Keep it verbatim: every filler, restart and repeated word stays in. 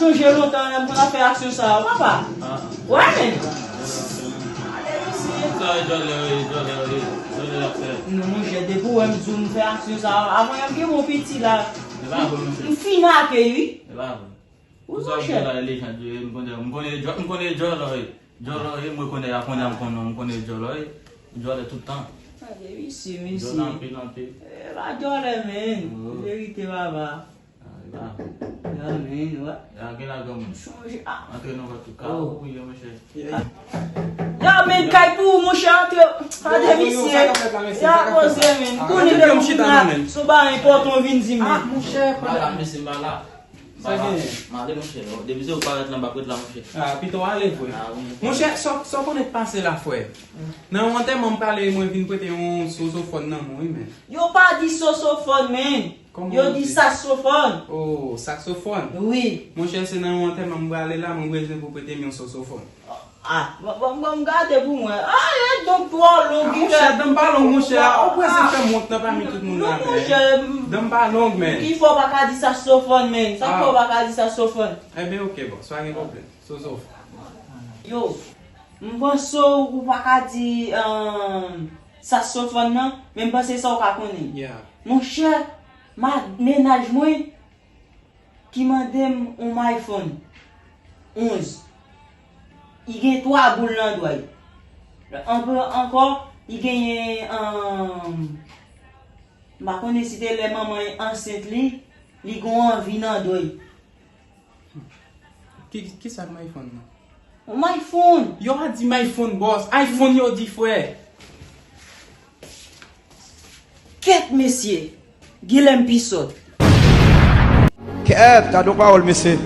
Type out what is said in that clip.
Sonje lontan lè m konn ap fè aksyon sa yo, papa. Wè, men. Sa e djòlè, e djòlè, e djòlè ap fè. Non, monchè, depi w wè m di w m fè aksyon sa yo, avan yè m gen bon piti la. E pa vre, monchè. M fin ake, wi. E pa vre. Wi, monchè. Sa w di la, e lejann, wi, m konnen, m konnen djò-, m konnen djòlè, wi. Djòlè, wi, mwen konnen, a konnen, m konnen, m konnen djòlè, wi. Djòlè tout tan. Gade, mesye, mesye. Djòlè anpil, anpil. E pa djòlè, men. Oh. Verite, papa. Ah, e pa vre. Ya, men, wè. Ya, gen la, granmoun. Sonje, ah. Antre nan vant ou ka, oh, ou ye, monchè. Ya, men, kay pou ou, monchè, antre. Gade, yo, yo, yo, misye. Sa k ap fèt la, mesye? Ya, sa k ap fèt la? Poze, men. Ah, konnen antre, depi m chita, non, men. Si w pa enpòtan, vin di m. Ah, monchè, pa la, mesye, m pa la. Sa gen? M ale, monchè. Depi se ou parèt la, m p ap ret la, monchè. Ah, pito w ale, vre. Ah, wi. Monchè, sa, sa w konnen k pase la, frè? Nan yon antèman, m prale, mwen vin prete yon sozofòn nan men w, wi, men. Yo pa di sosofòn, men. Kòman yo di? Yo di saksofòn. Oh, saksofòn? Wi. Monchè, se nan yon antèman m prale la, mwen bezwen pou prete m yon sosofòn. Ah, bon, bon, bon, gade pou mwen. Ah, e donk twò long. Ah, monchè, dan m pa long, monchè. Ah, ou prese fè m wont nan pami tout moun la, men. Non, monchè. Dan m pa long, men. Ki fè w pa ka di saksofòn, men? Sa k fè w pa ka di saksofòn? Eben, oke, bòs, pa gen pwoblèm. Sozofòn. Yo, m panse w pa ka di, um, saksofòn nan, men m panse sa w ka konnen. Yeah. Monchè, ma-, mennaj mwen, ki mande m yon iPhone onz. Li gen twa boul nan dwa l. Ankò, ankò, li genyen, um, m pa konnen si te lè manman l ansent li, li gen yon anvi nan dwa l. Ki, ki sa k iPhone nan? Yon iPhone! Yo pa di iPhone, bòs. iPhone yo di, frè. Kèt, mesye! Genlè m pi sòt. Kèt, gade yon pawòl, mesye.